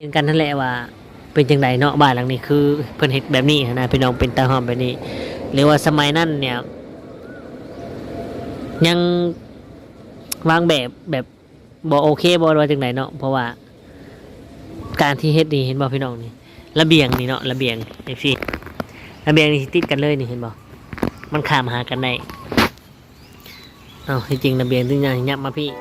ເຫັນກັນຫັ້ນແຫຼະວ່າເປັນຈັ່ງໃດເນາະ ບ້ານຫຼັງນີ້ຄືເພິ່ນເຮັດແບບນີ້ຫັ້ນນະພີ່ນ້ອງ ເປັນຕາຮ້ອນແບບນີ້ ຫຼືວ່າສະໄໝນັ້ນເນ່ຍ ຍັງວາງແບບ ແບບບໍ່ໂອເຄບໍ່ ຫຼືວ່າຈັ່ງໃດເນາະ ເພາະວ່າການທີ່ເຮັດນີ້ ເຫັນບໍ່ພີ່ນ້ອງນີ້ ລະບຽງນີ້ເນາະ ລະບຽງຈັ່ງຊີ້ ລະບຽງນີ້ຊິຕິດກັນເລີຍນີ້ ເຫັນບໍ່ ມັນຂ້າມຫາກັນໄດ້. ເອົາ ທີ່ຈິງລະບຽງນີ້ຍັບມາພີ້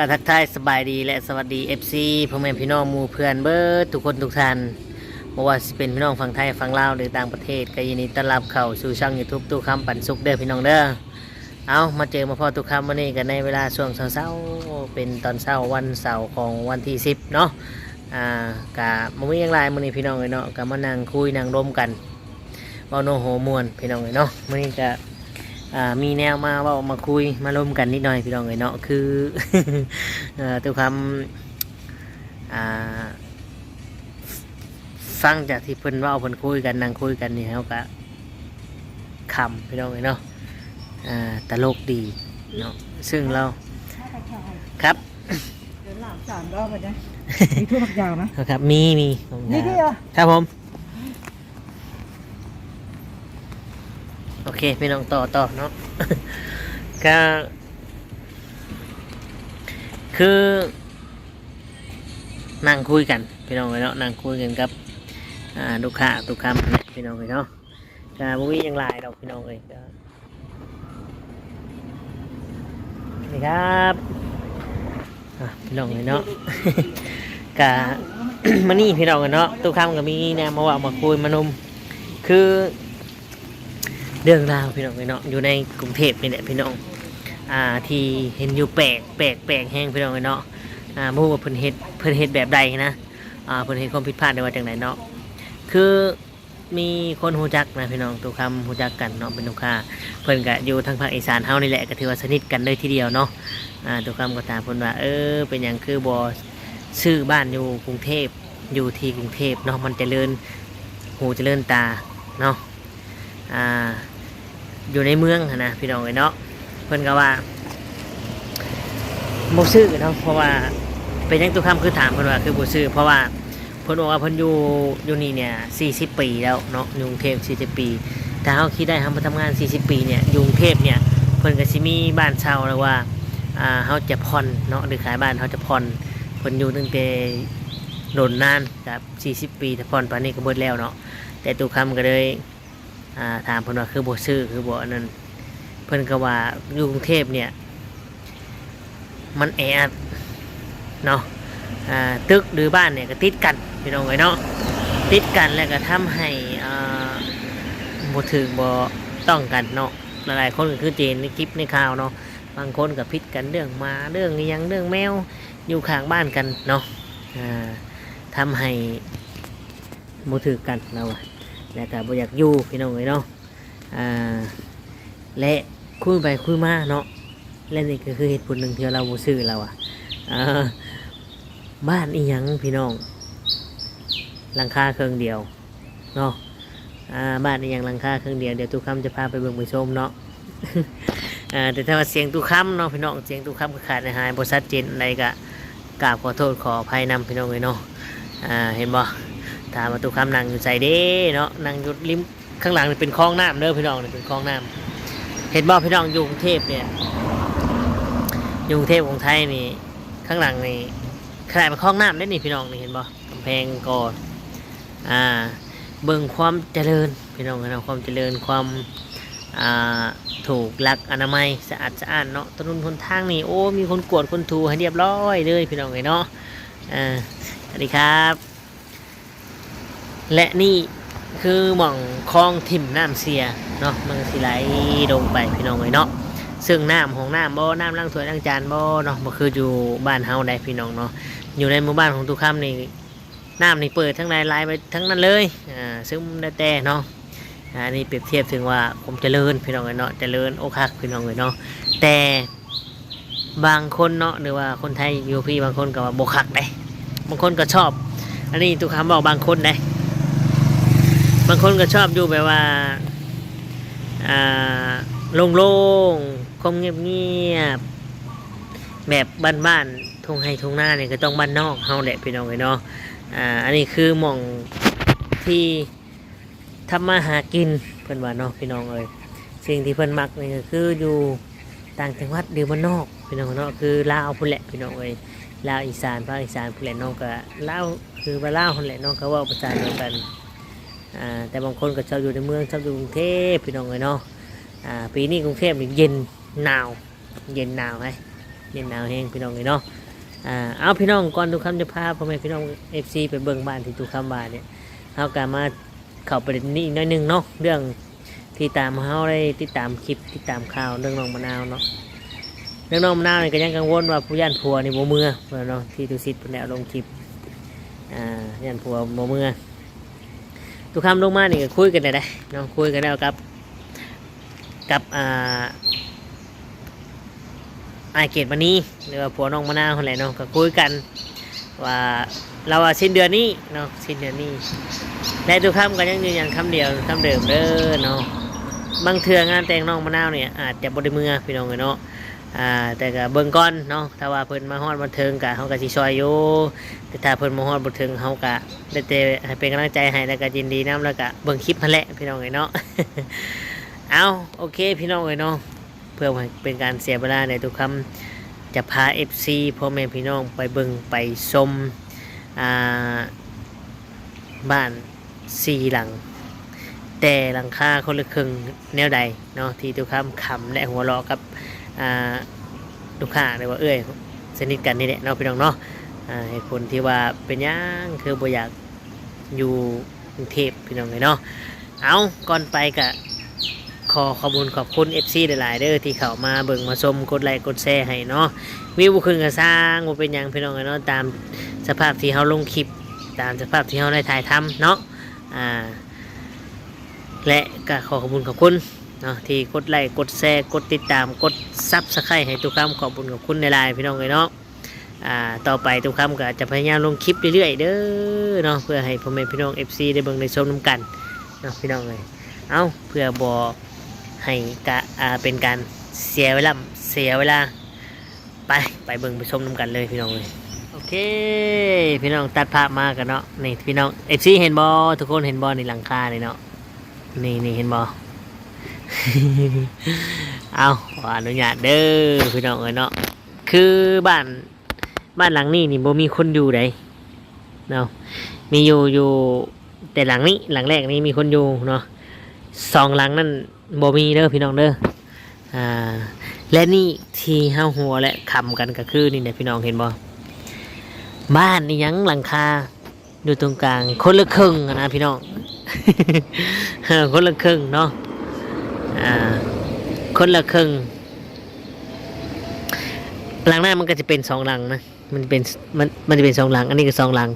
ກະທັກທາຍສະບາຍດີ ແລະ ສະຫວັດດີ ເອັຟຊີ ພໍ່ແມ່ພີ່ນ້ອງໝູ່ເພື່ອນເບິດທຸກຄົນທຸກທ່ານ ບໍ່ວ່າຊິເປັນພີ່ນ້ອງຝັ່ງໄທ ຝັ່ງລາວ ຫຼື ຕ່າງປະເທດ ກະຍິນດີຕ້ອນຮັບເຂົ້າສູ່ຊ່ອງຢູທູບ ຕູ້ຄຳປັນສຸກເດີພີ່ນ້ອງເດີ. ເອົາ ມາເຈີມາພໍ້ຕູ້ຄຳມື້ນີ້ ກະໃນເວລາຊ່ວງເຊົ້າໆ ເປັນຕອນເຊົ້າວັນເສົາຂອງວັນທີສິບເນາະ ອ່າ ກະບໍ່ມີຫຍັງຫຼາຍມື້ນີ້ພີ່ນ້ອງເອີຍເນາະ ກະມານັ່ງຄຸຍນັ່ງລົມກັນ ເວົ້າໂນໂຫມ່ວນພີ່ນ້ອງເອີຍເນາະ ມື້ນີ້ກະ ອ່າ ມີແນວມາເວົ້າມາຄຸຍມາລົມກັນນິດໜ່ອຍພີ່ນ້ອງເອີຍເນາະ ຄື ເອີ ຕູ້ຄຳ ອ່າ ຟັງຈາກທີ່ເພິ່ນເວົ້າເພິ່ນຄຸຍກັນ ນັ່ງຄຸຍກັນນີ້ ເຮົາກະຂຳພີ່ນ້ອງເອີຍເນາະ ອ່າ ຕະຫຼົກດີເນາະ ຊຶ່ງລາວ ຄັບ ເດີນຫຼາມສາມລອບໄປໄດ້ ມີທົ່ວຜັກຍາວນະ ຄັບ ມີ ມີ ມີເດີ ຄັບຜົມ ໂອເຄ ພີ່ນ້ອງ ຕໍ່ ຕໍ່ເນາະ ກະ ຄື ນັ່ງຄຸຍກັນພີ່ນ້ອງເອີຍເນາະ ນັ່ງຄຸຍກັນກັບ ອ່າ ລູກຄ້າຕູ້ຄຳຫັ້ນແຫຼະພີ່ນ້ອງເອີຍເນາະ ກະບໍ່ມີຫຍັງຫຼາຍດອກພີ່ນ້ອງເອີຍ ກະ ນີ້ຄັບ ອ່າ ພີ່ນ້ອງເອີຍເນາະ ກະ ມື້ນີ້ພີ່ນ້ອງເອີຍເນາະ ຕູ້ຄຳກະມີແນວມາເວົ້າມາຄຸຍມາລົມ ຄື ເລື່ອງລາວພີ່ນ້ອງເອີຍເນາະ ຢູ່ໃນກຸງເທບນີ້ແຫຼະພີ່ນ້ອງ ອ່າ ທີ່ເຫັນຢູ່ແປກ ແປກ ແປກແຮງພີ່ນ້ອງເອີຍເນາະ ອ່າ ບໍ່ຮູ້ວ່າເພິ່ນເຮັດ ເພິ່ນເຮັດແບບໃດຫັ້ນນະ ອ່າ ເພິ່ນເຮັດຄວາມຜິດພາດ ຫຼືວ່າຈັ່ງໃດເນາະ ຄືມີຄົນຮູ້ຈັກນະພີ່ນ້ອງ ຕູ້ຄຳຮູ້ຈັກກັນເນາະ ເປັນລູກຄ້າ ເພິ່ນກະຢູ່ທາງພາກອີສານເຮົານີ້ແຫຼະ ກະຖືວ່າສະໜິດກັນເລີຍທີດຽວເນາະ ອ່າ ຕູ້ຄຳກະຖາມເພິ່ນວ່າ ເອີ ເປັນຫຍັງຄືບໍ່ຊື້ບ້ານຢູ່ກຸງເທບ ຢູ່ທີ່ກຸງເທບເນາະ ມັນຈະເລີນຫູຈະເລີນຕາເນາະ ອ່າ ຢູ່ໃນເມືອງຫັ້ນນະພີ່ນ້ອງເອີຍເນາະ ເພິ່ນກະວ່າບໍ່ຊື້ເນາະ ເພາະວ່າ ເປັນຫຍັງຕູ້ຄຳຄືຖາມເພິ່ນວ່າຄືບໍ່ຊື້ ເພາະວ່າເພິ່ນບອກວ່າເພິ່ນຢູ່ ຢູ່ນີ້ເນ່ຍສີ່ສິບປີແລ້ວເນາະ ຢູ່ກຸງເທບສີ່ສິບປີ ຖ້າເຮົາຄິດໄດ້ເຮົາມາທຳງານສີ່ສິບປີເນ່ຍ ຢູ່ກຸງເທບເນ່ຍ ເພິ່ນກະຊິມີບ້ານເຊົ່າ ຫຼືວ່າ ອ່າ ເຮົາຈະຜ່ອນເນາະ ຫຼືຂາຍບ້ານເຮົາຈະຜ່ອນ ເພິ່ນຢູ່ຕັ້ງແຕ່ດົນນານ ກະສີ່ສິບປີ ຖ້າຜ່ອນປານນີ້ກະເບິດແລ້ວເນາະ ແຕ່ຕູ້ຄຳກະເລີຍ ອ່າ ຖາມເພິ່ນວ່າຄືບໍ່ຊື້ ຄືບໍ່ອັນນັ້ນ ເພິ່ນກະວ່າຢູ່ກຸງເທບເນ່ຍ ມັນແອອັດເນາະ ອ່າ ຕຶກ ຫຼື ບ້ານເນ່ຍກະຕິດກັນພີ່ນ້ອງເອີຍເນາະ ຕິດກັນແລ້ວກະທຳໃຫ້ ອ່າ ບໍ່ຖືກບໍ່ຕ້ອງກັນເນາະ ຫຼາຍໆຄົນກະຄືຈະເຫັນໃນຄລິບໃນຂ່າວເນາະ ບາງຄົນກະຜິດກັນເລື່ອງໝາ ເລື່ອງອີ່ຫຍັງ ເລື່ອງແມວ ຢູ່ຂ້າງບ້ານກັນເນາະ ອ່າ ທຳໃຫ້ ບໍ່ຖືກກັນລາວວ່າ ແລະກະບໍ່ຢາກຢູ່ພີ່ນ້ອງເອີຍເນາະ ອ່າ ແລະຄຸຍໄປຄຸຍມາເນາະ ແລະນີ້ກະຄືເຫດຜົນໜຶ່ງທີ່ວ່າລາວບໍ່ຊື້ລາວວ່າ ອ່າ ບ້ານອີ່ຫຍັງພີ່ນ້ອງ ຫຼັງຄາເຄິ່ງດຽວເນາະ ອ່າ ບ້ານອີ່ຫຍັງຫຼັງຄາເຄິ່ງດຽວ ດຽວຕູ້ຄຳຈະພາໄປເບິ່ງໄປຊົມເນາະ ອ່າ ແຕ່ຖ້າວ່າສຽງຕູ້ຄຳເນາະພີ່ນ້ອງ ສຽງຕູ້ຄຳກະຂາດຫາຍບໍ່ຊັດເຈນອັນໃດກະ ກາບຂໍໂທດຂໍອະໄພນຳພີ່ນ້ອງເອີຍເນາະ ອ່າ ເຫັນບໍ່ ຖາມວ່າຕູ້ຄຳນັ່ງຢູ່ໃສເດ້ເນາະ ນັ່ງຢູ່ລິມ ຂ້າງຫຼັງນີ້ເປັນຄອງນ້ຳເດີພີ່ນ້ອງ ນີ້ເປັນຄອງນ້ຳ ເຫັນບໍ່ພີ່ນ້ອງ ຢູ່ກຸງເທບເນ່ຍ ຢູ່ກຸງເທບຂອງໄທນີ້ ຂ້າງຫຼັງນີ້ ຂະໜາດເປັນຄອງນ້ຳເດ້ນີ້ພີ່ນ້ອງ ນີ້ເຫັນບໍ່ ກຳແພງກໍ ອ່າ ເບິ່ງຄວາມຈະເລີນພີ່ນ້ອງເອີຍເນາະ ຄວາມຈະເລີນ ຄວາມ ອ່າ ຖືກຫຼັກອະນາໄມ ສະອາດສະອ້ານເນາະ ຖະໜົນຫົນທາງນີ້ ໂອ້ ມີຄົນກວດຄົນຖູໃຫ້ລຽບລ້ອຍເລີຍພີ່ນ້ອງເອີຍເນາະ ອ່າ ສະຫວັດດີຄັບ ແລະນີ້ຄືໝ່ອງຄອງຖິ້ມນ້ຳເສຍເນາະ ມັນຊິໄຫຼລົງໄປພີ່ນ້ອງເອີຍເນາະ ເຊິ່ງນ້ຳຫ້ອງນ້ຳບໍ່ ນ້ຳລ້າງຖ້ວຍລ້າງຈານບໍ່ເນາະ ບໍ່ຄືຢູ່ບ້ານເຮົາໃດພີ່ນ້ອງເນາະ ຢູ່ໃນໝູ່ບ້ານຂອງຕູ້ຄຳນີ້ ນ້ຳນີ້ເປີດທາງໃດໄຫຼໄປທາງນັ້ນເລີຍ ອ່າ ຊຶມແລ້ວແຕ່ເນາະ ອ່າ ອັນນີ້ປຽບທຽບເຖິງວ່າຄວາມຈະເລີນພີ່ນ້ອງເອີຍເນາະ ຈະເລີນໂອຄັກພີ່ນ້ອງເອີຍເນາະ ແຕ່ບາງຄົນເນາະ ຫຼືວ່າຄົນໄທຢູ່ພີ້ບາງຄົນກະວ່າບໍ່ຄັກເດ້ ບາງຄົນກະຊອບ ອັນນີ້ຕູ້ຄຳເວົ້າບາງຄົນເດ້ ບາງຄົນກໍຊອບຢູ່ແບບວ່າ ອ່າ ໂລ່ງໆ ຄວາມງຽບໆ ແບບບ້ານໆ ທົ່ງໄຮ່ທົ່ງນານີ້ ກໍຕ້ອງບ້ານນອກເຮົາແຫຼະ ພີ່ນ້ອງເອີຍເນາະ. ອ່າ ອັນນີ້ຄືໝ່ອງທີ່ ທຳມາຫາກິນ ເພິ່ນວ່າເນາະ ພີ່ນ້ອງເອີຍ. ສິ່ງທີ່ເພິ່ນມັກນີ້ກໍຄືຢູ່ຕ່າງຈັງຫວັດ ຫຼື ບ້ານນອກ ພີ່ນ້ອງເນາະ, ຄືລາວພຸ້ນແຫຼະ ພີ່ນ້ອງເອີຍ, ລາວອີສານ ພາກອີສານພຸ້ນແຫຼະເນາະ, ກໍລາວ ຄືວ່າລາວຫັ້ນແຫຼະເນາະ, ກໍເວົ້າພາສາດຽວກັນ. ອ່າ ແຕ່ບາງຄົນກໍຊອບຢູ່ໃນເມືອງ ຊອບຢູ່ກຸງເທບ ພີ່ນ້ອງເອີຍເນາະ. ອ່າ ປີນີ້ກຸງເທບນີ້ເຢັນ ໜາວ ເຢັນໜາວ ເຢັນໜາວແຮງ ພີ່ນ້ອງເອີຍເນາະ. ອ່າ ເອົາ ພີ່ນ້ອງ ກ່ອນຕຸຄຳຈະພາພໍ່ແມ່ພີ່ນ້ອງ ເອັຟຊີ ໄປເບິ່ງບ້ານທີ່ຕຸຄຳວ່ານີ້ ເຮົາກໍມາເຂົ້າປະເດັນນີ້ອີກໜ້ອຍໜຶ່ງເນາະ, ເລື່ອງທີ່ຕາມ ເຮົາໄດ້ຕິດຕາມຄລິບ ຕິດຕາມຂ່າວເລື່ອງນ້ອງມະນາວເນາະ. ເລື່ອງນ້ອງມະນາວນີ້ກໍຍັງກັງວົນວ່າຜູ້ຢ້ານຜົວນີ້ບໍ່ເມືອເນາະ, ທີ່ຕຸສິດເພິ່ນໄດ້ເອົາລົງຄລິບ ອ່າ ຢ້ານຜົວບໍ່ເມືອ. ຕຸຄຳລົງມານີ້ກໍຄຸຍກັນໄດ້ເນາະ, ຄຸຍກັນແລ້ວກັບ ກັບ ອ່າ ອ້າຍເກດມະນີ ຫຼືວ່າຜົວນ້ອງມະນາວຫັ້ນແຫຼະເນາະ, ກໍຄຸຍກັນວ່າ ລາວວ່າສິ້ນເດືອນນີ້ເນາະ, ສິ້ນເດືອນນີ້. ແລະ ຕຸຄຳກໍຍັງຢືນຢັນຄຳດຽວ ຄຳເດີມເດີເນາະ, ບາງເທື່ອງານແຕ່ງນ້ອງມະນາວນີ້ອາດຈະບໍ່ໄດ້ເມືອ ພີ່ນ້ອງເອີຍເນາະ. ອ່າ ແຕ່ກໍເບິ່ງກ່ອນເນາະ, ຖ້າວ່າເພິ່ນມາຮອດມາເຖິງກໍ ເຮົາກໍຊິຊ່ອຍຢູ່, ແຕ່ຖ້າເພິ່ນມາຮອດບໍ່ເຖິງ ເຮົາກໍໄດ້ແຕ່ໃຫ້ເປັນກຳລັງໃຈໃຫ້ ແລ້ວກໍຍິນດີນຳ ແລ້ວກໍເບິ່ງຄລິບຫັ້ນແຫຼະ ພີ່ນ້ອງເອີຍເນາະ. ເອົາ ໂອເຄ ພີ່ນ້ອງເອີຍເນາະ, ເພື່ອບໍ່ໃຫ້ເປັນການເສຍເວລາໃດ ຕຸຄຳຈະພາ ເອັຟຊີ ພໍ່ແມ່ພີ່ນ້ອງໄປເບິ່ງໄປຊົມ ອ່າ ບ້ານ ສີ່ຫຼັງ ແຕ່ຫຼັງຄາຄົນລະເຄິ່ງແນວໃດເນາະ ທີ່ຕຸຄຳຂຳ ແລະ ຫົວເລາະກັບ ອ່າ ລູກຄ້າ ຫຼືວ່າເອື້ອຍສະໜິດກັນນີ້ແຫຼະເນາະ ພີ່ນ້ອງເນາະ. ອ່າ ເຫດຜົນທີ່ວ່າເປັນຫຍັງຄືບໍ່ຢາກຢູ່ກຸງເທບ ພີ່ນ້ອງເອີຍເນາະ. ເອົາ ກ່ອນໄປກະ ຂໍຂອບບຸນຂອບຄຸນ ເອັຟຊີ ຫຼາຍໆເດີ ທີ່ເຂົ້າມາເບິ່ງມາຊົມ ກົດໄລກົດແຊໃຫ້ເນາະ. ວິວບໍ່ຂຶ້ນກໍຊ່າງ ບໍ່ເປັນຫຍັງ ພີ່ນ້ອງເອີຍເນາະ, ຕາມສະພາບທີ່ເຮົາລົງຄລິບ ຕາມສະພາບທີ່ເຮົາໄດ້ຖ່າຍທຳເນາະ. ອ່າ ແລະ ກໍຂໍຂອບຄຸນຂອບຄຸນເນາະ ທີ່ກົດໄລກົດແຊ ກົດຕິດຕາມ ກົດ Subscribe ໃຫ້ຕຸຄຳ, ຂອບບຸນຂອບຄຸນຫຼາຍໆ ພີ່ນ້ອງເອີຍເນາະ. ອ່າ ຕໍ່ໄປຕຸຄຳກໍຈະພະຍາຍາມລົງຄລິບເລື້ອຍໆເດີເນາະ, ເພື່ອໃຫ້ພໍ່ແມ່ພີ່ນ້ອງ ເອັຟຊີ ໄດ້ເບິ່ງໄດ້ຊົມນຳກັນເນາະ ພີ່ນ້ອງເອີຍ. ເອົາ ເພື່ອບໍ່ໃຫ້ກະ ອ່າ ເປັນການເສຍເວລາ ເສຍເວລາ ໄປ ໄປເບິ່ງໄປຊົມນຳກັນເລີຍ ພີ່ນ້ອງເອີຍ. ໂອເຄ ພີ່ນ້ອງ ຕັດພາບມາກັນເນາະ. ນີ້ ພີ່ນ້ອງ ເອັຟຊີ ເຫັນບໍ່? ທຸກຄົນເຫັນບໍ່? ນີ້ຫຼັງຄານີ້ເນາະ, ນີ້ ນີ້ເຫັນບໍ່? ເອົາ ຂໍອະນຸຍາດເດີ ພີ່ນ້ອງເອີຍເນາະ. ຄືບ້ານ ບ້ານຫຼັງນີ້ນີ້ບໍ່ມີຄົນຢູ່ໃດເນາະ, ມີຢູ່ ຢູ່ແຕ່ຫຼັງນີ້ ຫຼັງແລກນີ້ມີຄົນຢູ່ເນາະ, ສອງຫຼັງນັ້ນບໍ່ມີເດີ ພີ່ນ້ອງເດີ. ອ່າ ແລະ ນີ້ທີ່ເຮົາຫົວ ແລະ ຂຳກັນກໍຄືນີ້ແຫຼະ ພີ່ນ້ອງເຫັນບໍ່? ບ້ານອີ່ຫຍັງຫຼັງຄາ ຢູ່ຕົງກາງ ຄົນລະເຄິ່ງຫັ້ນນະພີ່ນ້ອງ, ຄົນລະເຄິ່ງເນາະ, ອ່າ ຄົນລະເຄິ່ງ. ຫຼັງນັ້ນມັນກໍຈະເປັນສອງຫຼັງນະ, ມັນເປັນ ມັນ ມັນຈະເປັນສອງຫຼັງ, ອັນນີ້ກໍສອງຫຼັງ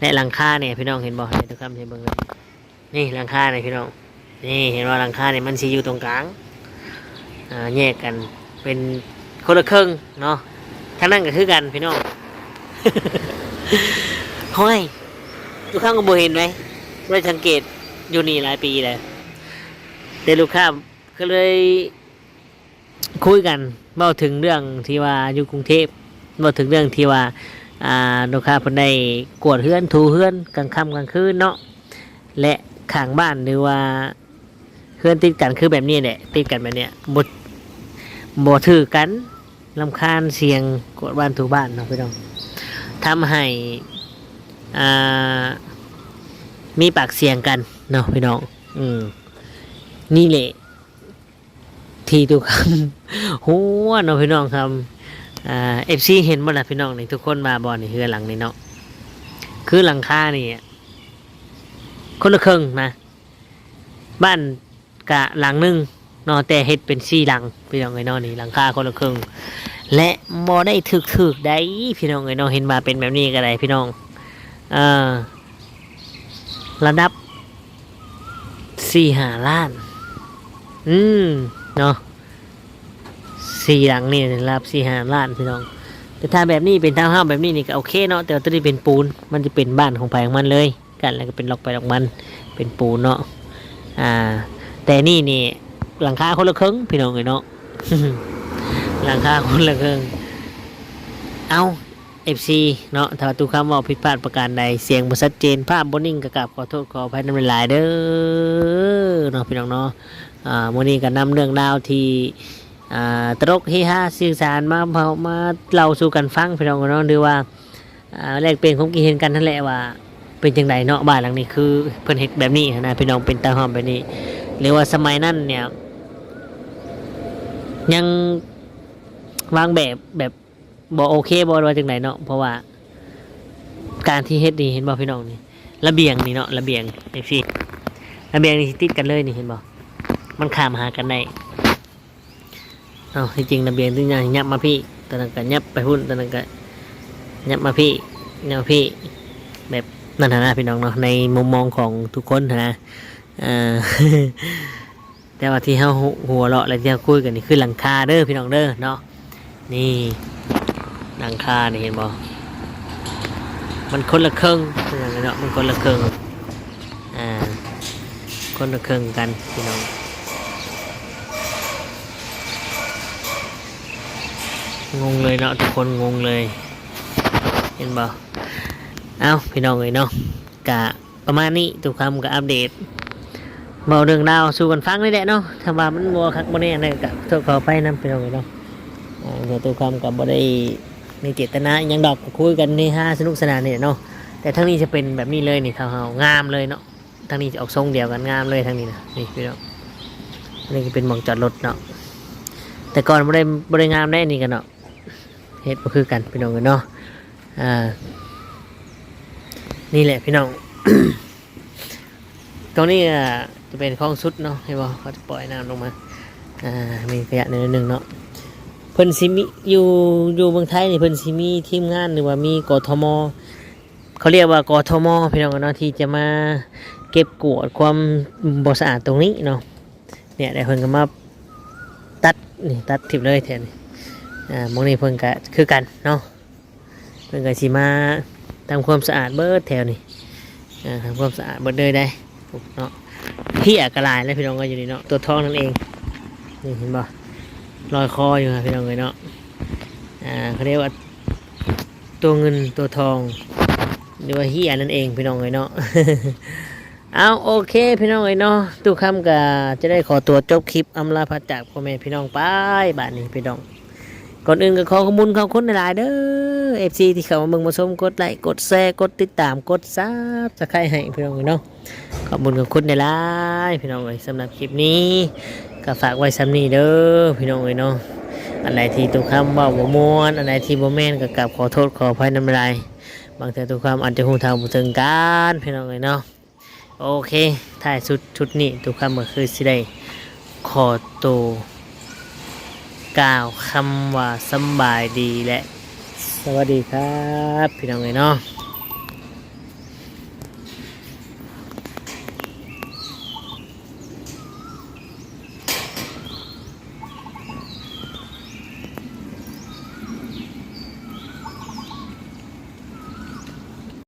ແລະ ຫຼັງຄານີ້ພີ່ນ້ອງເຫັນບໍ່? ໃຫ້ຕຸຄຳໃຫ້ເບິ່ງເລີຍ, ນີ້ຫຼັງຄານີ້ພີ່ນ້ອງ. ນີ້ເຫັນວ່າຫຼັງຄານີ້ມັນຊິຢູ່ຕົງກາງ ອ່າ ແຍກກັນເປັນຄົນລະເຄິ່ງເນາະ, ທາງນັ້ນກໍຄືກັນພີ່ນ້ອງ. ຫ້ອຍ ລູກຄ້າກໍບໍ່ເຫັນໄດ໋, ບໍ່ໄດ້ສັງເກດຢູ່ນີ້ຫຼາຍປີແລ້ວ, ແຕ່ລູກຄ້າກໍເລີຍຄຸຍກັນ ເວົ້າເຖິງເລື່ອງທີ່ວ່າຢູ່ກຸງເທບ, ເວົ້າເຖິງເລື່ອງທີ່ວ່າ ອ່າ ລູກຄ້າເພິ່ນໄດ້ກວດເຮືອນ ຖູເຮືອນກາງຄ່ຳກາງຄືນເນາະ. ແລະ ຂ້າງບ້ານ ຫຼືວ່າເຮືອນຕິດກັນຄືແບບນີ້ແຫຼະ, ຕິດກັນແບບເນີ້ຍ ບໍ່ ບໍ່ຖືກກັນ, ລຳຄານສຽງກວາດບ້ານຖູບ້ານເນາະພີ່ນ້ອງ, ທຳໃຫ້ ອ່າ ມີປາກສຽງກັນເນາະພີ່ນ້ອງ. ອືມ ນີ້ແຫຼະ ທີ່ຕຸຄຳຫົວເນາະພີ່ນ້ອງຄຳ. ອ່າ ເອັຟຊີ ເຫັນບໍ່ລະພີ່ນ້ອງນີ້? ທຸກຄົນວ່າບໍ່ນີ້ ເຮືອນຫຼັງນີ້ເນາະ, ຄືຫຼັງຄານີ້ຄົນລະເຄິ່ງນະ, ບ້ານກະຫຼັງໜຶ່ງເນາະ ແຕ່ເຮັດເປັນສີ່ຫຼັງພີ່ນ້ອງເອີຍເນາະ. ນີ້ຫຼັງຄາຄົນລະເຄິ່ງ ແລະ ບໍ່ໄດ້ຖືກໆໃດ໋ພີ່ນ້ອງເອີຍເນາະ, ເຫັນວ່າເປັນແບບນີ້ກໍໄດ້ພີ່ນ້ອງ. ເອີ ລະດັບສີ່ຫ້າລ້ານ ອືມ ເນາະ, ສີ່ຫຼັງນີ້ລະດັບສີ່ຫ້າລ້ານພີ່ນ້ອງ. ແຕ່ຖ້າແບບນີ້ເປັນທາວນເຮົາສ໌ແບບນີ້ນີ້ກໍໂອເຄເນາະ, ແຕ່ວ່າໂຕນີ້ເປັນປູນ ມັນຈະເປັນບ້ານຂອງໃຜຂອງມັນເລີຍ, ກັນແລ້ວກໍເປັນລັອກໄປລັອກມັນ ເປັນປູນເນາະ. ອ່າ ແຕ່ນີ້ນີ້ຫຼັງຄາຄົນລະເຄິ່ງພີ່ນ້ອງເອີຍເນາະ ຫຼັງຄາຄົນລະເຄິ່ງ. ເອົ້າ ເອັຟຊີເນາະ ຖ້າວ່າຕູ້ຄຳເວົ້າຜິດພາດປະການໃດ ສຽງບໍ່ຊັດເຈນ ພາບບໍ່ນິ່ງ ກໍກາບຂໍໂທດຂໍອະໄພນຳຫຼາຍໆເດີເນາະ ພີ່ນ້ອງເນາະ. ອ່າ ມື້ນີ້ກໍນຳເລື່ອງລາວທີ່ ອ່າ ຕະຫຼົກເຮຮາສື່ສານມາ ມາເລົ່າສູ່ກັນຟັງ ພີ່ນ້ອງເນາະ ຫຼືວ່າ ອ່າ ແລກປ່ຽນຄວາມຄິດເຫັນກັນຫັ້ນແຫຼະວ່າເປັນຈັ່ງໃດເນາະ ບ້ານຫຼັງນີ້ຄືເພິ່ນເຮັດແບບນີ້ຫັ້ນນະ ພີ່ນ້ອງ ເປັນຕາຮ້ອນແບບນີ້ ຫຼືວ່າສະໄໝນັ້ນເນ່ຍ ຍັງວາງແບບ ແບບບໍ່ໂອເຄບໍ່ ຫຼືວ່າຈັ່ງໃດເນາະ. ເພາະວ່າການທີ່ເຮັດນີ້ ເຫັນບໍ່ພີ່ນ້ອງ ນີ້ ລະບຽງນີ້ເນາະ ລະບຽງ ເອັຟຊີ ລະບຽງນີ້ຊິຕິດກັນເລີຍນີ້ ເຫັນບໍ່ ມັນຂ້າມຫາກັນໄດ້. ເອົາ ທີ່ຈິງລະບຽງທີ່ຍັບມາພີ້ ຕອນນັ້ນກໍຍັບໄປພຸ້ນ ຕອນນັ້ນກໍຍັບມາພີ້ ຍັບມາພີ້ ແບບນັ້ນຫັ້ນນະ ພີ່ນ້ອງເນາະ ໃນມຸມມອງຂອງທຸກຄົນຫັ້ນນະ. ເອີ ແຕ່ວ່າທີ່ເຮົາຫົວເລາະ ແລະ ທີ່ເຮົາຄຸຍກັນນີ້ຄືຫຼັງຄາເດີພີ່ນ້ອງເດີເນາະ. ນີ້ຫຼັງຄານີ້ເຫັນບໍ່ ມັນຄົນລະເຄິ່ງເນາະ ມັນຄົນລະເຄິ່ງ ອ່າ ຄົນລະເຄິ່ງກັນພີ່ນ້ອງ. ງົງເລີຍເນາະ ທຸກຄົນງົງເລີຍ ເຫັນບໍ່? ເອົ້າ ພີ່ນ້ອງເອີຍເນາະ ກະປະມານນີ້ ຕູ້ຄຳກໍອັບເດດ ເວົ້າເລື່ອງລາວສູ່ກັນຟັງນີ້ແຫຼະເນາະ. ຖ້າວ່າມັນບໍ່ຄັກບໍ່ແນ່ໃດກໍໂທດຂໍອະໄພນຳ ພີ່ນ້ອງເອີຍເນາະ. ອ່າ ເທື່ອຕູ້ຄຳກໍບໍ່ໄດ້ມີເຈດຕະນາອີ່ຫຍັງດອກ ກໍຄຸຍກັນເຮຮາສະໜຸກສະໜານນີ້ແຫຼະເນາະ. ແຕ່ທາງນີ້ຈະເປັນແບບນີ້ເລີຍນີ້ ເຂົາເຮົາງາມເລີຍເນາະ. ທາງນີ້ຈະອອກຊົງດຽວກັນ ງາມເລີຍທາງນີ້ນະ. ນີ້ພີ່ນ້ອງ ອັນນີ້ກໍເປັນໝ່ອງຈອດລົດເນາະ ແຕ່ກ່ອນບໍ່ໄດ້ ບໍ່ໄດ້ງາມເດ້ ນີ້ກໍເນາະ ເຮັດບໍ່ຄືກັນ ພີ່ນ້ອງເອີຍເນາະ. ອ່າ ນີ້ແຫຼະພີ່ນ້ອງ ຕົງນີ້ ອ່າ ຈະເປັນຄອງສຸດເນາະ ເຫັນບໍ່ ເຂົາຈະປ່ອຍນ້ຳລົງມາ. ອ່າ ມີຂະຫຍະໜ້ອຍໜຶ່ງເນາະ. ເພິ່ນຊິມີ ຢູ່ ຢູ່ເມືອງໄທນີ້ ເພິ່ນຊິມີທີມງານ ຫຼືວ່າມີ ກທມ ເຂົາຮຽກວ່າ ກທມ ພີ່ນ້ອງເນາະ ທີ່ຈະມາເກັບກວດຄວາມບໍ່ສະອາດຕົງນີ້ເນາະ. ເນຍ ແລ້ວເພິ່ນກໍມາຕັດນີ້ ຕັດຖິ້ມເລີຍແຖວນີ້. ອ່າ ໝ່ອງນີ້ເພິ່ນກໍຄືກັນເນາະ ເພິ່ນກໍຊິມາທຳຄວາມສະອາດເບິດແຖວນີ້ ອ່າ ທຳຄວາມສະອາດເບິດເລີຍໄດ໋ເນາະ. ເຮ້ຍກໍຫຼາຍແລ້ວ ພີ່ນ້ອງເອີຍ ຢູ່ນີ້ເນາະ ຕົວທອງນັ້ນເອງ ນີ້ເຫັນບໍ່ ລອຍຄໍຢູ່ ພີ່ນ້ອງເອີຍເນາະ. ອ່າ ເຂົາຮຽກວ່າ ຕົວເງິນຕົວທອງ ຫຼືວ່າເຮ້ຍນັ້ນເອງ ພີ່ນ້ອງເອີຍເນາະ. ເອົາ ໂອເຄ ພີ່ນ້ອງເອີຍເນາະ ຕູ້ຄຳກໍຈະໄດ້ຂໍຕົວຈົບຄລິບອຳລາພາຈາກພໍ່ແມ່ພີ່ນ້ອງໄປ ບາດນີ້ພີ່ນ້ອງ. ກ່ອນອື່ນກໍຂໍຂອບຄຸນຂອບຄຸນຫຼາຍໆເດີ ເອັຟຊີ ທີ່ເຂົ້າມາເບິ່ງມາຊົມ ກົດໄລ ກົດແຊ ກົດຕິດຕາມ ກົດ Subscribe ໃຫ້ ພີ່ນ້ອງເອີຍເນາະ. ຂອບຄຸນຂອບຄຸນຫຼາຍໆ ພີ່ນ້ອງເອີຍ. ສຳລັບຄລິບນີ້ກໍຝາກໄວ້ສ່ຳນີ້ເດີ ພີ່ນ້ອງເອີຍເນາະ. ອັນໃດທີ່ຕູ້ຄຳເວົ້າບໍ່ມ່ວນ ອັນໃດທີ່ບໍ່ແມ່ນ ກໍກາບຂໍໂທດຂໍອະໄພນຳຫຼາຍ. ບາງເທື່ອຕູ້ຄຳອາດຈະຮູ້ເທົ່າບໍ່ເຖິງການ ພີ່ນ້ອງເອີຍເນາະ. ໂອເຄ ທ້າຍສຸດ ຊຸດນີ້ຕູ້ຄຳກໍຄືຊິໄດ້ຂໍໂຕກ່າວຄຳວ່າສຳບາຍດີ ແລະ ສະຫວັດດີຄັບ ພີ່ນ້ອງເອີຍເນາະ.